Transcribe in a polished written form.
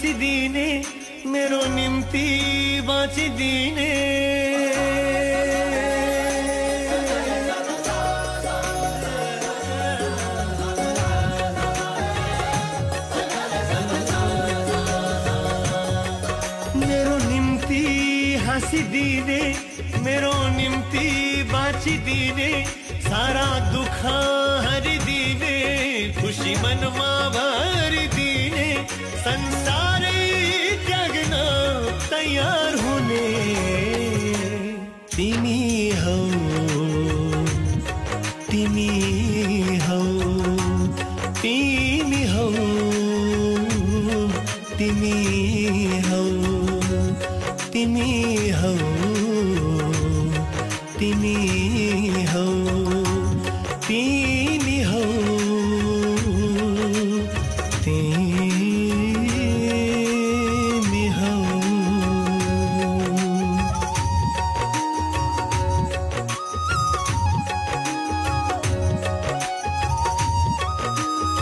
हाँसिदिने मेरो निम्ति बाँचिदिने मेरो निम्ति हाँसिदिने मेरो निम्ति बाँचिदिने सारा दुख हरिदिने खुशी मनमा भरिदिने संसारै त्याग्न तयार हुने तिमी हौ तिमी हौ तिमी हौ तिमी हौ तिमी हौ तिमी हौ तिमी हौ तिमी